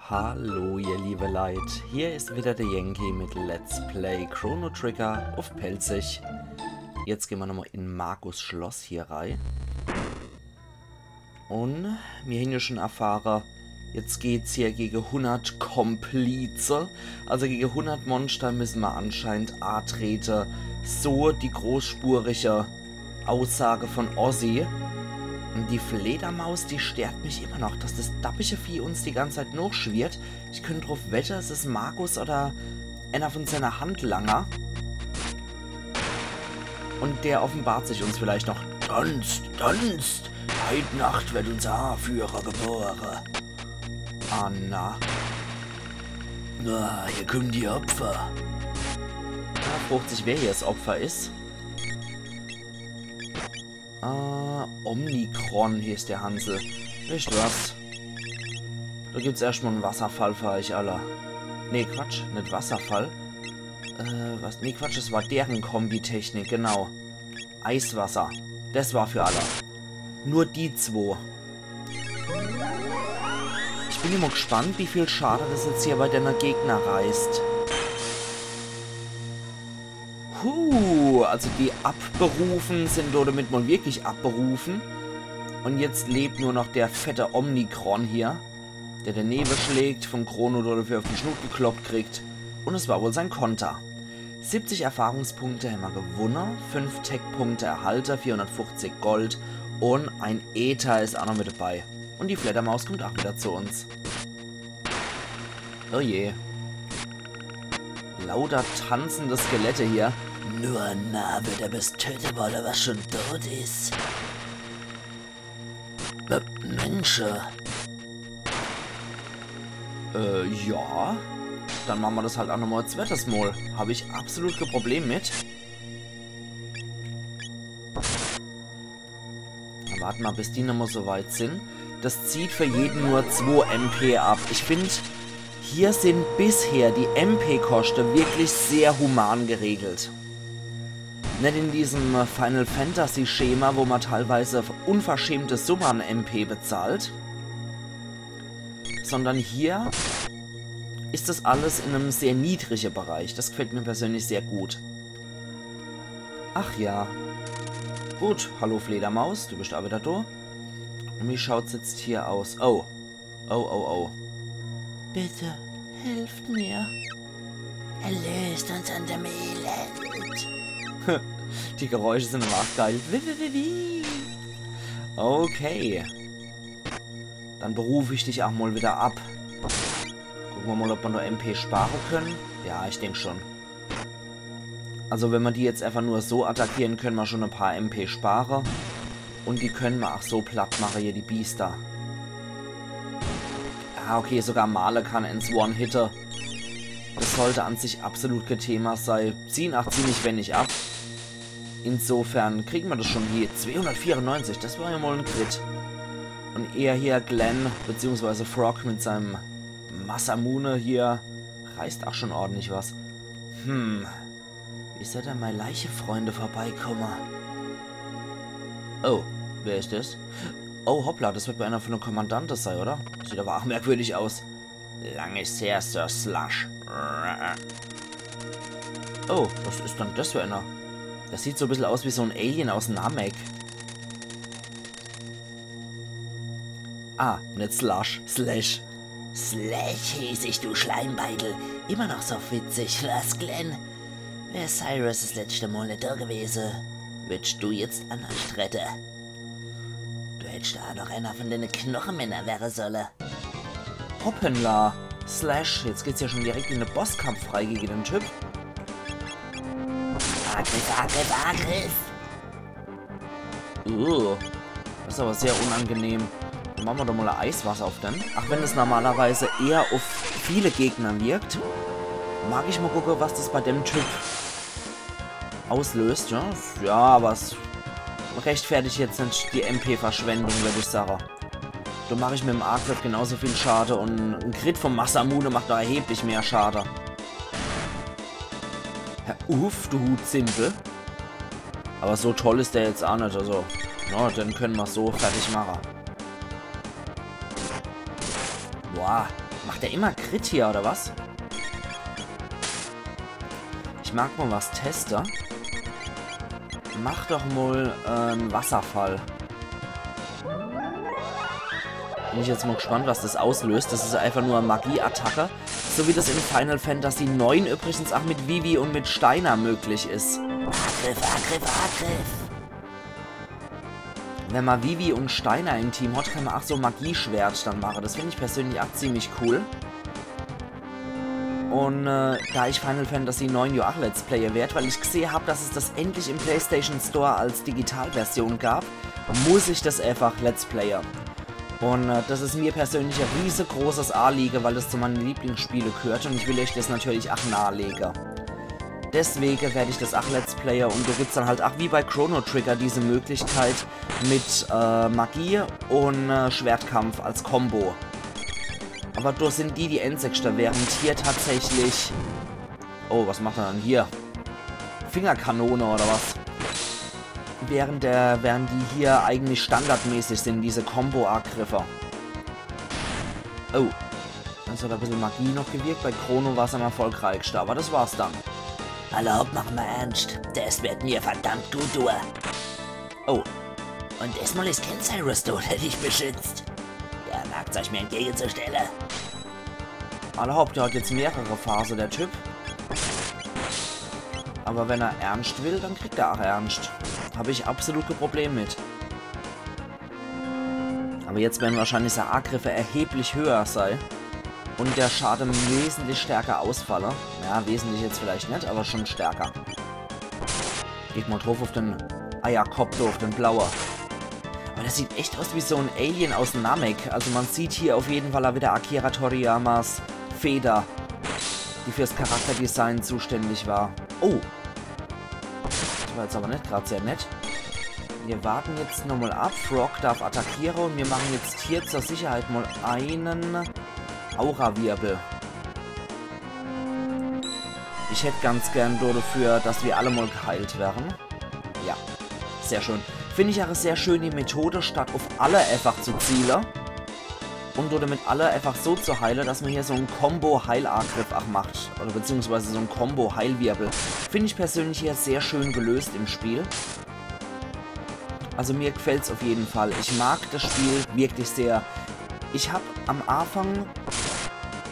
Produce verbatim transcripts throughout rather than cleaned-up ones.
Hallo, ihr liebe Leit. Hier is wieder der Yankee mit Let's Play Chrono Trigger uff Pälzisch. Jetzt gehn mer nochmal in Magus Schloss hier rei. Un mir hän jo schon erfahre, jetzt geht's hier gege hundert Komplize. Also gege hundert Monster müssen mer anscheinend atrete. So die großspurige Aussage von Ozzy. Un die Fledermaus, die stört mich immer noch, dass das dappische Vieh uns die ganze Zeit nochschwirrt. Ich könnt druff wette, es is Magus oder einer von seiner Handlanger. Un der offenbart sich uns vielleicht noch. Tanzt, tanzt! Heit Nacht wird unser Anführer gebore. Ah, na. Ah, hier kommen die Opfer. Ja, frogt sich, wer hier das Opfer is. Äh, Omnicron, hier is der Hansel. Wisst was? Da gibt's erscht mal en Wasserfall für euch alle. Nee, Quatsch, net Wasserfall. Äh, was? Nee, Quatsch, das war deren Kombitechnik, genau. Eiswasser. Das war für alle. Nur die zwo. Ich bin immer gespannt, wie viel Schade das jetzt hier bei denne Gegner reißt. Huh, also die Abberufen sind damit mal wirklich abberufen. Un jetzt lebt nur noch der fette Omnicron hier, der daneben schlägt, von Chrono dafür auf die Schnut gekloppt kriegt. Un es war wohl sein Konter. Siebzig Erfahrungspunkte hämmer gewunne, fünf Tech-Punkte erhalte, vierhundertfünfzig Gold un ein Äther is auch noch mit dabei. Un die Fledermaus kommt auch wieder zu uns. Oh je. Lauter tanzende Skelette hier. Nur na, wird er bis töte wolle, was schon tot is. Äh, Mensch. Äh, ja. Dann machen mer das halt auch nochmal ein zweites Mal. Hab ich absolut kein Problem mit. Dann warte mer, bis die nochmal so weit sind. Das zieht für jeden nur zwei M P ab. Ich find, hier sind bisher die M P-Kosten wirklich sehr human geregelt. Nicht in diesem Final Fantasy Schema, wo man teilweise unverschämte Summen an M P bezahlt, sondern hier ist das alles in einem sehr niedrigen Bereich. Das gefällt mir persönlich sehr gut. Ach ja. Gut, hallo Fledermaus, du bist auch wieder da. Und wie schaut's jetzt hier aus? Oh. Oh, oh, oh. Bitte, helft mir. Erlöst uns von dem Elend. Die Geräusche sind aber auch geil. Wi, wi, wi, wi. Okay. Dann beruf ich dich auch mal wieder ab. Gucken wir mal, ob wir noch M P sparen können. Ja, ich denk schon. Also wenn wir die jetzt einfach nur so attackieren, können wir schon ein paar M P sparen. Und die können wir auch so platt machen hier, die Biester. Ah, okay, sogar Male kann ens One-Hitter. Das sollte an sich absolut kein Thema sein. Ziehen auch ziemlich wenig ab. Insofern kriegen wir das schon hier. Zweihundertvierundneunzig, das war ja mal ein Crit. Und er hier, Glenn, beziehungsweise Frog mit seinem Masamune hier, reißt auch schon ordentlich was. Hm. Wie soll denn meine Leiche, Freunde, vorbeikomme? Oh, wer ist das? Oh, hoppla, das wird wohl einer von den Kommandanten sein, oder? Sieht aber auch merkwürdig aus. Lang ist her, Sir Slush. Oh, was ist denn das für einer? Das sieht so ein bisschen aus wie so ein Alien aus Namek. Ah, nicht Slush, Slash. Slash hieß ich, du Schleimbeutel. Immer noch so witzig, was, Glenn? Wär Cyrus das letzte Mal nicht da gewesen, würdest du jetzt anders reden. Du hättest da noch einer von den Knochenmännern werden sollen. Hoppala. Slash, jetzt geht's ja schon direkt in den Bosskampf rei gegen den Typ. Angriff, Angriff, Angriff! Uh, das ist aber sehr unangenehm. Dann machen wir doch mal ein Eiswasser auf den. Auch wenn es normalerweise eher auf viele Gegner wirkt, mag ich mal gucken, was das bei dem Typ auslöst, ja. Ja, aber es rechtfertigt jetzt nicht die M P-Verschwendung, würd ich sagen. Da mach ich mit dem Arcliffe genauso viel Schade und ein Crit vom Masamune macht da erheblich mehr Schade. Ja, uff, du Hutsimpel. Aber so toll ist der jetzt auch nicht, also, ja, den können wir so fertig machen. Boah, Macht der immer Crit hier, oder was? Ich mag mal was teste. Mach doch mal, äh, en Wasserfall. Bin ich jetzt mal gespannt, was das auslöst. Das is einfach nur e Magieattacke. So wie das in Final Fantasy neun übrigens auch mit Vivi und mit Steiner möglich is. Angriff, Angriff, Angriff! Wenn man Vivi und Steiner im Team hat, kann man auch so Magieschwert dann machen. Das find ich persönlich auch ziemlich cool. Und äh, da ich Final Fantasy neun ja auch Let's Player werd, weil ich gesehen hab, dass es das endlich im PlayStation Store als Digitalversion gab, muss ich das einfach Let's Player. Und äh, das is mir persönlich e riesegroßes Anliegen, weil das zu meine Lieblingsspiele gehört und ich will euch das natürlich auch nahelegen. Deswegen werd ich das auch Let's Player und da gibt's dann halt auch wie bei Chrono Trigger diese Möglichkeit mit äh, Magie und äh, Schwertkampf als Combo. Aber da sind die die einzigste, während hier tatsächlich... Oh, was macht er dann hier? Fingerkanone oder was? Während der, während die hier eigentlich standardmäßig sind, diese Combo-Angriffe. Oh. Dann hat e bissel Magie noch gewirkt. Bei Chrono war's am erfolgreichsten, aber das war's dann. Alla hopp, mach mal ernst. Das werd mir verdammt gut tun. Oh. Und diesmal is kein Cyrus do, der dich beschützt. Ja, wagt's euch mir entgegenzustellen. Alla hopp, der hat jetzt mehrere Phase, der Typ. Aber wenn er ernst will, dann kriegt er auch ernst. Hab ich absolut kein Problem mit. Aber jetzt werden wahrscheinlich seine Angriffe erheblich höher sein. Und der Schade wesentlich stärker ausfalle. Ja, wesentlich jetzt vielleicht net, aber schon stärker. Geht mal drauf auf den Eierkopf, do auf den blaue. Aber das sieht echt aus wie so en Alien aus Namek. Also man sieht hier auf jeden Fall auch wieder Akira Toriyamas Feder, die fürs Charakterdesign zuständig war. Oh! Das war jetzt aber net grad sehr nett. Wir warten jetzt nochmal ab. Frog darf attackieren und wir machen jetzt hier zur Sicherheit mal einen Aura-Wirbel. Ich hätt ganz gern do dafür, dass wir alle mal geheilt werden. Ja, sehr schön. Find ich auch sehr schön die Methode, statt auf alle einfach zu zielen und damit alle einfach so zu heilen, dass man hier so en Combo-Heilangriff auch macht. Oder beziehungsweise so en Combo-Heilwirbel. Find ich persönlich hier sehr schön gelöst im Spiel. Also mir gefällt's auf jeden Fall. Ich mag das Spiel wirklich sehr. Ich hab am Anfang,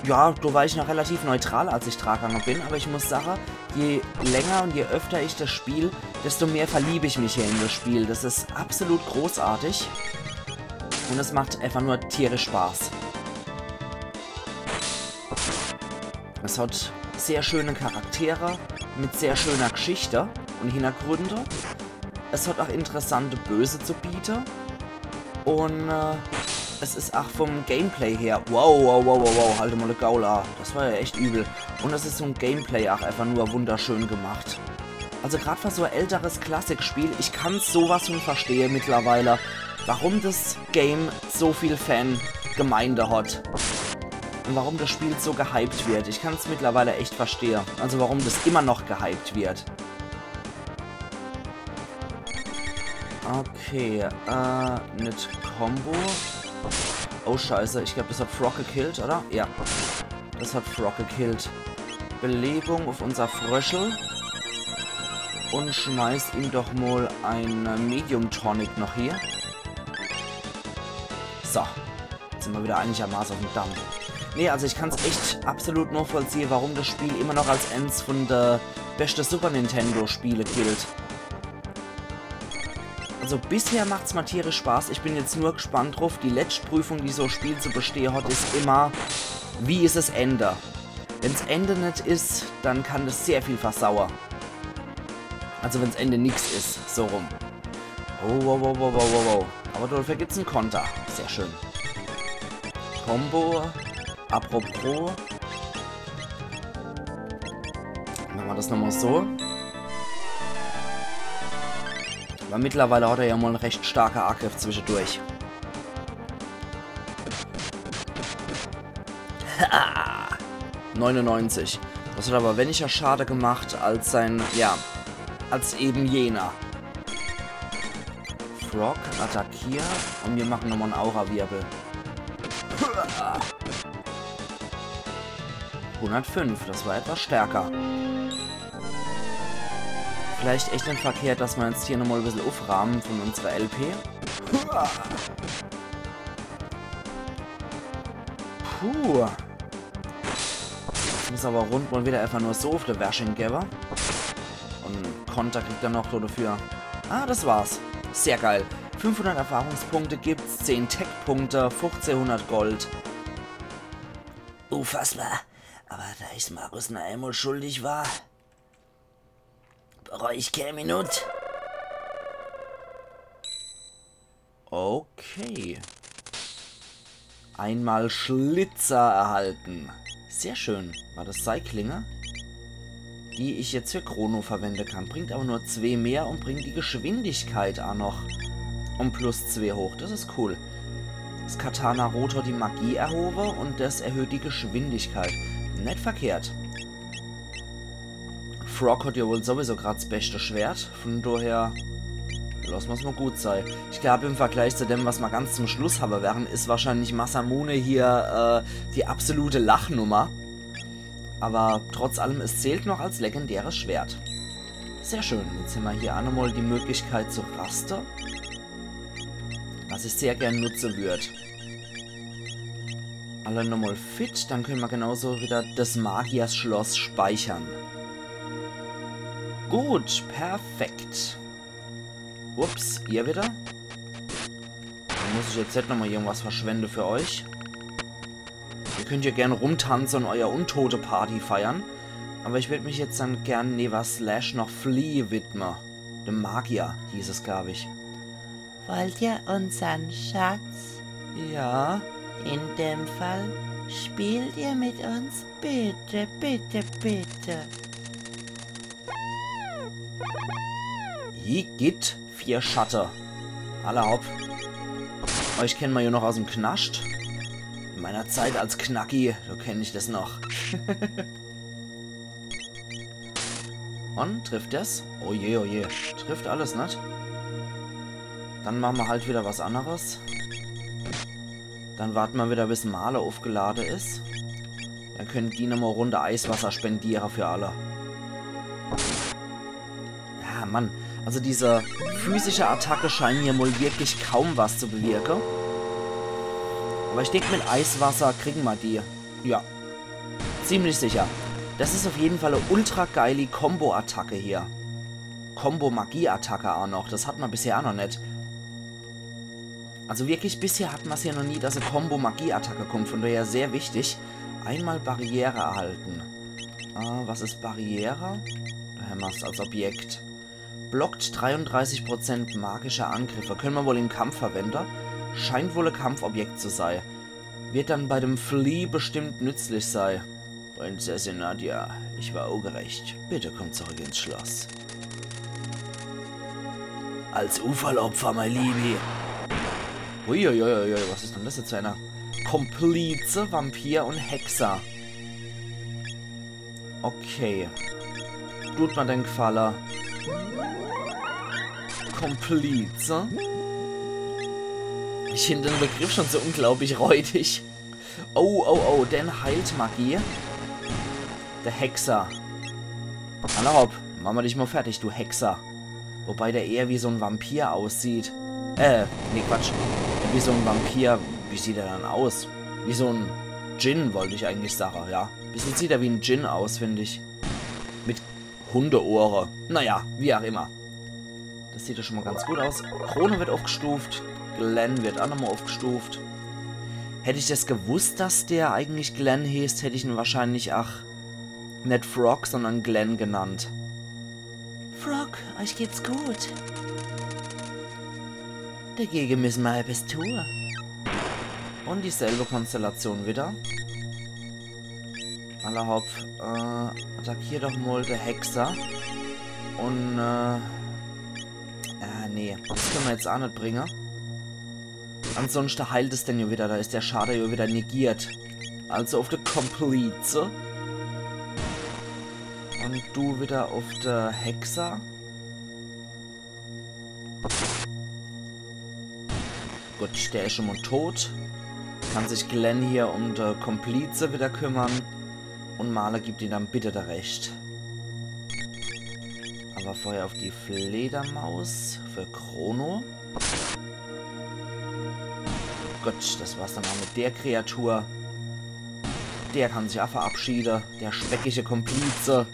ja, da war ich noch relativ neutral, als ich drangegangen bin, aber ich muss sagen, je länger und je öfter ich das spiel, desto mehr verlieb ich mich hier in das Spiel. Das is absolut großartig und es macht einfach nur tierisch Spaß. Es hat sehr schöne Charaktere mit sehr schöner Geschichte und Hintergründe. Es hat auch interessante Böse zu bieten. Und äh, es is auch vom Gameplay her. Wow, wow, wow, wow, wow, halt mal de Gaul a. Das war ja echt übel. Und es is vom Gameplay auch einfach nur wunderschön gemacht. Also grad für so ein älteres Klassikspiel, ich kann's sowas von verstehen mittlerweile, warum das Game so viel Fangemeinde hat. Und warum das Spiel so gehypt wird. Ich kann's mittlerweile echt verstehen. Also warum das immer noch gehypt wird. Okay, äh, net Combo. Oh Scheiße, ich glaub, das hat Frog gekillt, oder? Ja, das hat Frog gekillt. Belebung auf unser Fröschel. Und schmeiß ihm doch mal ein äh, Medium Tonic noch hier. So, jetzt sind wir wieder einigermaßen auf dem Damm. Nee, also ich kann's echt absolut nachvollziehen, warum das Spiel immer noch als eins von der beste Super Nintendo Spiele gilt. Also bisher macht's mir tierisch Spaß. Ich bin jetzt nur gespannt drauf. Die letzte Prüfung, die so ein Spiel zu bestehen hat, is immer, wie is es Ende? Wenn's Ende net is, dann kann das sehr viel versauern. Also wenn's Ende nix is, so rum. Oh, wow, wow, wow, wow, wow, wow. Aber dafür gibt's en Konter. Sehr schön. Combo. Apropos. Machen wir das nochmal so. Weil mittlerweile hat er ja mal einen recht starken Angriff zwischendurch. Ha! neunundneunzig. Das hat aber weniger Schade gemacht als sein, ja, als eben jener. Frog, attackier und wir machen nochmal einen Aura-Wirbel. Hundertfünf, das war etwas stärker. Vielleicht echt net verkehrt, dass ma jetzt hier nochmal e bissel ufraamen von unserer L P. Puh. Jetzt muss aber Rund mal wieder einfach nur so auf de Wersching gewwe. Und Konter kriegt er noch so dafür. Ah, das war's. Sehr geil. Fünfhundert Erfahrungspunkte gibt's, zehn Tech-Punkte, fünfzehnhundert Gold. Unfassbar. Aber da ich's Markus noch einmal schuldig war, bereu ich keine Minute. Okay. Einmal Schlitzer erhalten. Sehr schön. War das sei Klinge? Die ich jetzt für Chrono verwende kann. Bringt aber nur zwei mehr und bringt die Geschwindigkeit auch noch um plus zwei hoch. Das ist cool. Das Katana Rotor die Magie erhobe und das erhöht die Geschwindigkeit. Net verkehrt. Frog hat ja wohl sowieso grad das beste Schwert, von daher lass ma's mal gut sei. Ich glaub, im Vergleich zu dem, was ma ganz zum Schluss habe werden, ist wahrscheinlich Masamune hier äh, die absolute Lachnummer. Aber trotz allem, es zählt noch als legendäres Schwert. Sehr schön, jetzt hämmer hier auch nochmal die Möglichkeit zu raste, was ich sehr gern nutze würd. Alle nochmal fit, dann können wir genauso wieder das Magiersschloss speichern. Gut, perfekt. Ups, ihr wieder? Dann muss ich jetzt net nochmal irgendwas verschwende für euch. Ihr könnt ja gern rumtanze und euer Untote-Party feiern. Aber ich würd mich jetzt dann gern newer Slash noch Flea widme. Dem Magier hieß es, glaub ich. Wollt ihr unseren Schatz? Ja. In dem Fall spielt ihr mit uns. Bitte, bitte, bitte. Igitt, vier Schatte. Alla hopp. Euch kennen wir ja noch aus dem Knascht. In meiner Zeit als Knacki, da kenn ich das noch. Und trifft das? Oh je, oh je. Trifft alles net. Dann machen wir halt wieder was anderes. Dann warten wir wieder, bis Marle aufgeladen ist. Dann können die nochmal Runde Eiswasser spendieren für alle. Ja, Mann. Also diese physische Attacke scheinen hier wohl wirklich kaum was zu bewirken. Aber ich denk, mit Eiswasser kriegen wir die. Ja. Ziemlich sicher. Das ist auf jeden Fall eine ultra geile Combo-Attacke hier. Combo-Magie-Attacke auch noch. Das hat man bisher auch noch nicht. Also wirklich, bisher hat man's ja noch nie, dass eine Combo-Magie-Attacke kommt. Von daher sehr wichtig. Einmal Barriere erhalten. Äh, was ist Barriere? Da haben wir's als Objekt. Blockt dreiunddreißig Prozent magischer Angriffe. Können wir wohl im Kampf verwenden. Scheint wohl ein Kampfobjekt zu sein. Wird dann bei dem Flea bestimmt nützlich sein. Prinzessin Nadia, ich war ungerecht. Bitte komm zurück ins Schloss. Als Unfallopfer, mein Liebi. Uiuiuiui, was ist denn das jetzt für einer? Komplize, Vampir und Hexer. Okay. Tut mir den Gefallen. Komplize. Ich finde den Begriff schon so unglaublich räudig. Oh, oh, oh, denn Heiltmagie. Der Hexer. Alla hopp, machen wir dich mal fertig, du Hexer. Wobei der eher wie so ein Vampir aussieht. Äh, nee, Quatsch. Wie so ein Vampir. Wie sieht er dann aus? Wie so ein Djinn, wollte ich eigentlich sagen, ja. Bisschen sieht er wie ein Djinn aus, finde ich. Mit Hundeohre. Naja, wie auch immer. Das sieht ja schon mal ganz gut aus. Krone wird aufgestuft. Glenn wird auch nochmal aufgestuft. Hätte ich das gewusst, dass der eigentlich Glenn heißt, hätte ich ihn wahrscheinlich, ach, nicht Frog, sondern Glenn genannt. Frog, euch geht's gut. Dagegen müssen wir etwas tun. Und dieselbe Konstellation wieder. Alla hopp, äh, attackier doch mal der Hexer. Und, äh, ah, nee, das können wir jetzt auch nicht bringen. Ansonsten heilt es den ja wieder, da ist der Schade ja wieder negiert. Also auf der Komplize. Und du wieder auf der Hexer. Gut, der ist schon mal tot. Kann sich Glenn hier um die Komplize wieder kümmern. Und Marle gibt ihm dann bitte de Rescht. Aber vorher auf die Fledermaus für Chrono. Gut, das war's dann auch mit der Kreatur. Der kann sich auch verabschiede, der speckige Komplize.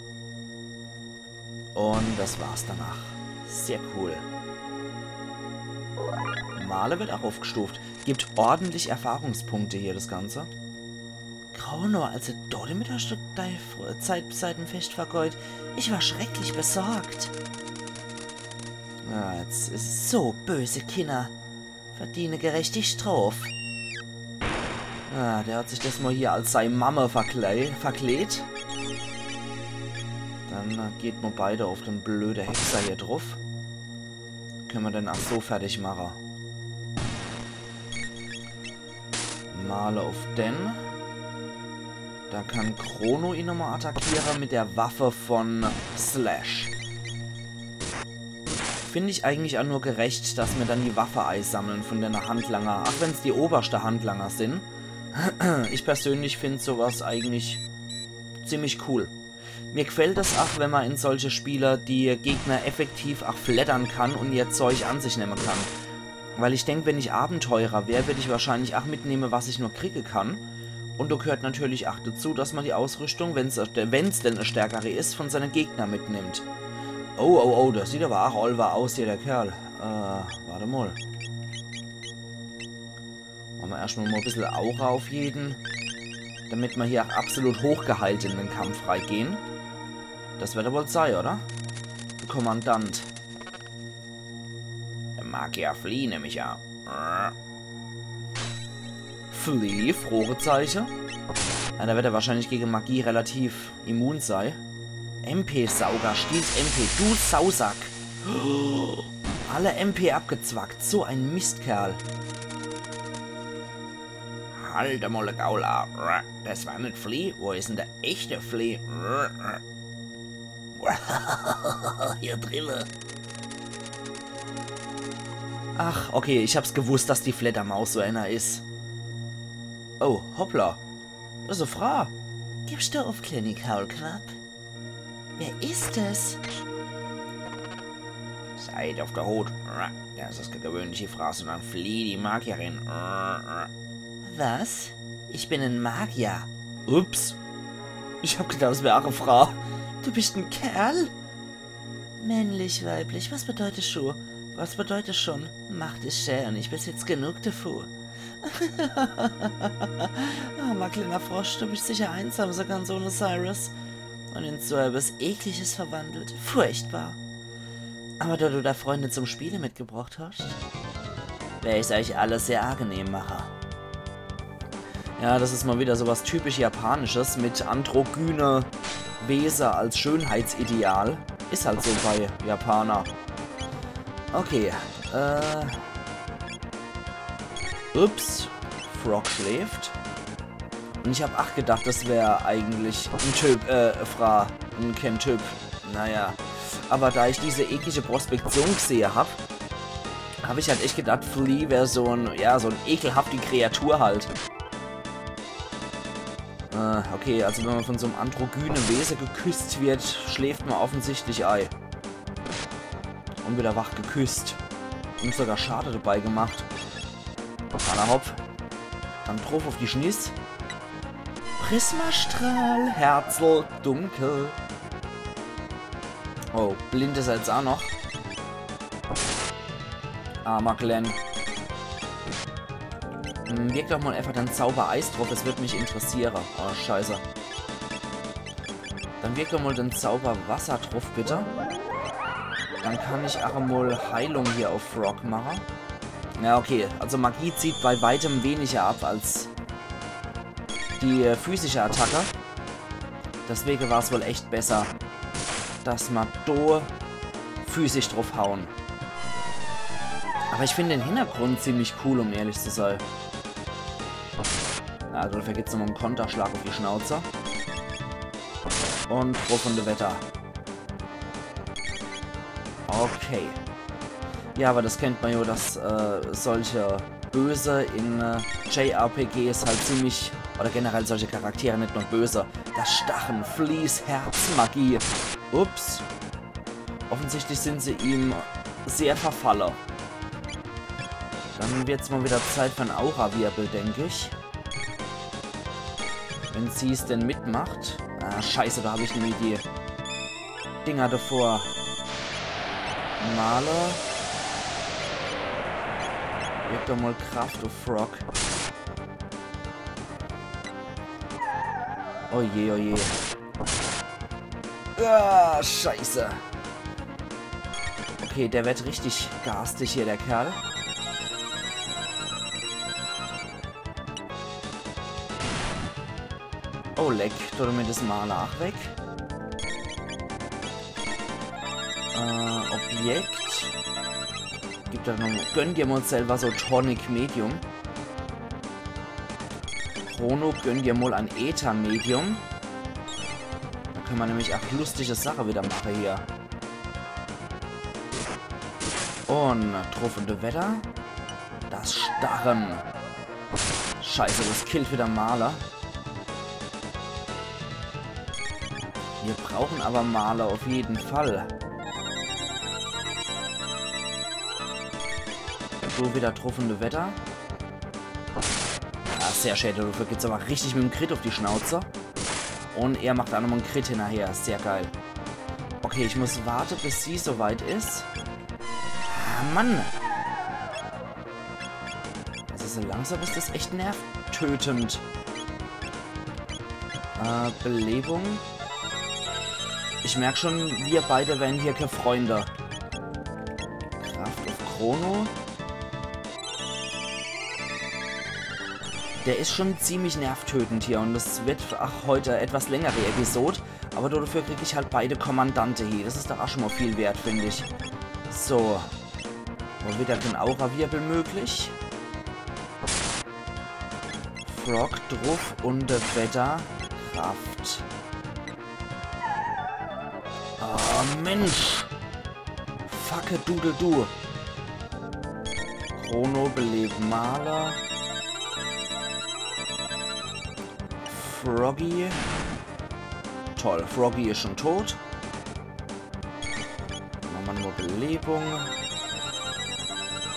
Und das war's danach. Sehr cool. Marle wird auch aufgestuft. Gibt ordentlich Erfahrungspunkte hier, das Ganze. Chrono, also dodemit hast du deine Fr- Zeit seit dem Fest vergeut. Ich war schrecklich besorgt. Ah, jetzt is so böse Kinner. Verdiene gerecht die Strof. Ah, der hat sich das mal hier als sei Mamme verkle verkleedt. Dann äh, geht ma beide auf den blöde Hexer hier drauf. Können wir den auch so fertig machen. Marle auf den. Da kann Chrono ihn nochmal attackieren mit der Waffe von Slash. Find ich eigentlich auch nur gerecht, dass mir dann die Waffe eisammeln von den Handlanger, auch wenn's die oberste Handlanger sind. Ich persönlich find sowas eigentlich ziemlich cool. Mir gefällt es auch, wenn man in solche Spiele die Gegner effektiv auch fleddern kann und ihr Zeug an sich nehmen kann. Weil ich denk, wenn ich Abenteurer wär, würd ich wahrscheinlich auch mitnehmen, was ich nur kriegen kann. Und da gehört natürlich auch dazu, dass man die Ausrüstung, wenn's, wenn's denn eine stärkere ist, von seinen Gegnern mitnimmt. Oh, oh, oh, das sieht aber auch olver aus hier, der Kerl. Äh, warte mal. Machen wir erstmal mal ein bisschen Aura auf jeden. Damit wir hier auch absolut hochgeheilt in den Kampf reingehen. Das wird er wohl sein, oder? Der Kommandant. Der Magier Flea, nehme ich an. Flea? Fragezeichen. Ja, da wird er wahrscheinlich gegen Magie relativ immun sein. M P-Sauger, stiehlt M P, du Sausack. Alle M P abgezwackt, so ein Mistkerl. Halt einmal de Gaul a. Das war nicht Flea. Wo ist denn der echte Flea? Hier drinne. Ach, okay, ich hab's gewusst, dass die Fledermaus so einer is. Oh, hoppla. Das is e Frau. Gibst du auf, kleine Kaulquapp? Wer ist es? Seid auf der Hut. Das ist keine gewöhnliche Frau, sondern Flea, die Magierin. Was? Ich bin ein Magier. Ups. Ich hab gedacht, das wär e Frau. Du bist ein Kerl? Männlich, weiblich, was bedeutet Schuh? Was bedeutet schon? Macht ist schön und ich besitz genug davon. Armer kleiner Frosch, du bist sicher einsam, so ganz ohne Cyrus. Und in so etwas Ekliges verwandelt. Furchtbar. Aber da du da Freunde zum Spiele mitgebracht hast, werde ich es euch alles sehr angenehm machen. Ja, das ist mal wieder sowas typisch Japanisches mit androgyne Wesen als Schönheitsideal. Ist halt so bei Japaner. Okay, äh... Ups, Frog schläft. Und ich hab ach gedacht, das wär eigentlich ein Typ, äh, Fra, ein, kein Typ. Naja, aber da ich diese eklige Prospektion gesehe hab, hab ich halt echt gedacht, Flea wär so ein, ja, so ein ekelhafte Kreatur halt. Äh, okay, also wenn man von so einem androgyne Wesen geküsst wird, schläft man offensichtlich ei. Und wieder wach geküsst. Und sogar Schade dabei gemacht. Alla hopp. Dann drauf auf die Schniss. Prismastrahl, Herzl, dunkel. Oh, blind is er jetzt auch noch. Armer Glenn. Hm, wirk doch mal einfach den Zauber Eis drauf, das wird mich interessieren. Oh, scheiße. Dann wirk doch mal den Zauber Wasser drauf, bitte. Dann kann ich auch mal Heilung hier auf Frog machen. Ja, okay. Also Magie zieht bei weitem weniger ab als die äh, physische Attacke. Deswegen war's wohl echt besser, dass ma do physisch drauf hauen. Aber ich finde den Hintergrund ziemlich cool, um ehrlich zu sein. Na, also dafür gibt's nochmal einen Konterschlag auf die Schnauze. Und drauf und weiter. Okay. Ja, aber das kennt man ja, dass äh, solche Böse in äh, J R P Gs halt ziemlich Oder generell solche Charaktere net nur böse. Das Stachen, Fließherz, Magie. Ups. Offensichtlich sind se ihm sehr verfalle. Dann wird's mal wieder Zeit für en Aura-Wirbel, denk ich. Wenn sie's denn mitmacht. Ah, scheiße, da hab ich nämlich die Dinger davor. Marle. Wirk doch mal Kraft uff Frog. Oh je, oh je. Ah, scheiße. Okay, der wird richtig garstig hier, der Kerl. Oh, leck, tut mir das Marle ach weg. Äh, Objekt. Gib doch noch, gönn dir mal selber so Tonic Medium. Chrono, gönn dir mal en Äther Medium. Da können wir nämlich auch lustige Sache wieder machen hier. Und Truffende Wetter. Das Starren. Scheiße, das killt wieder Marle. Wir brauchen aber Marle auf jeden Fall. So, wieder Truffende Wetter. Ah, sehr schön, dafür gibt's aber richtig mit dem Crit auf die Schnauze. Und er macht auch nochmal en Crit hinterher, sehr geil. Okay, ich muss warten, bis sie soweit ist. Ah, Mann! Also so langsam ist das echt nervtötend. Äh, Belebung. Ich merk schon, wir beide werden hier keine Freunde. Kraft auf Chrono. Der ist schon ziemlich nervtötend hier und es wird auch heute etwas längere Episode. Aber dafür krieg ich halt beide Kommandante hier. Das ist doch auch schon mal viel wert, finde ich. So. Mal wieder den Aura-Wirbel möglich. Frog druff und Wetter. Kraft. Oh, Mensch. Fuck, Doodle, du. Chrono, beleb Marle. Froggy. Toll, Froggy ist schon tot. Machen wir nochmal Belebung.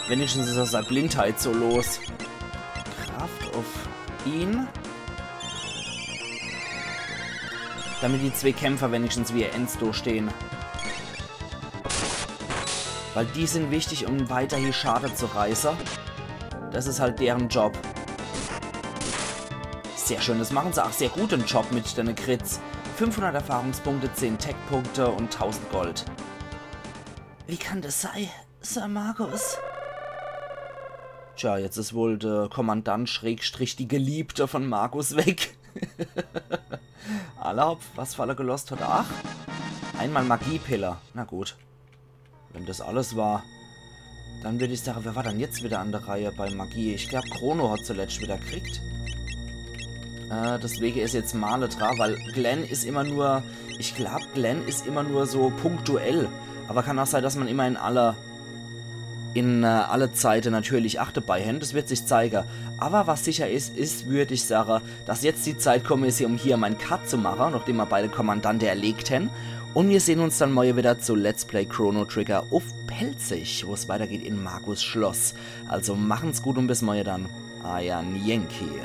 Wenigstens ist er seine Blindheit so los. Kraft auf ihn. Damit die zwei Kämpfer wenigstens wie Enz do stehen. Weil die sind wichtig, um weiterhin Schade zu reißen. Das ist halt deren Job. Sehr schön, das machen sie auch sehr gut, den Job mit den Crits. Fünfhundert Erfahrungspunkte, zehn Tech-Punkte und tausend Gold. Wie kann das sei, Sir Magus? Tja, jetzt ist wohl der Kommandant Schrägstrich die Geliebte von Magus weg. Alla hopp, was falle gelost hat. Ach, einmal Magiepille. Na gut. Wenn das alles war, dann würd ich sagen, wer war dann jetzt wieder an der Reihe bei Magie? Ich glaub, Chrono hat zuletzt wieder kriegt. Äh, deswegen ist jetzt Marle dra, weil Glenn ist immer nur, ich glaub, Glenn ist immer nur so punktuell. Aber kann auch sein, dass man immer in alle, in, äh, alle Zeiten natürlich ach dabei hen. Das wird sich zeigen. Aber was sicher ist, ist, würd ich sagen, dass jetzt die Zeit gekommen ist, um hier mein Cut zu machen, nachdem wir beide Kommandante erlegt hen. Und wir sehen uns dann morgen wieder zu Let's Play Chrono Trigger auf Pälzisch, wo es weitergeht in Magus Schloss. Also machen's gut und bis morgen dann. Eier Yankee.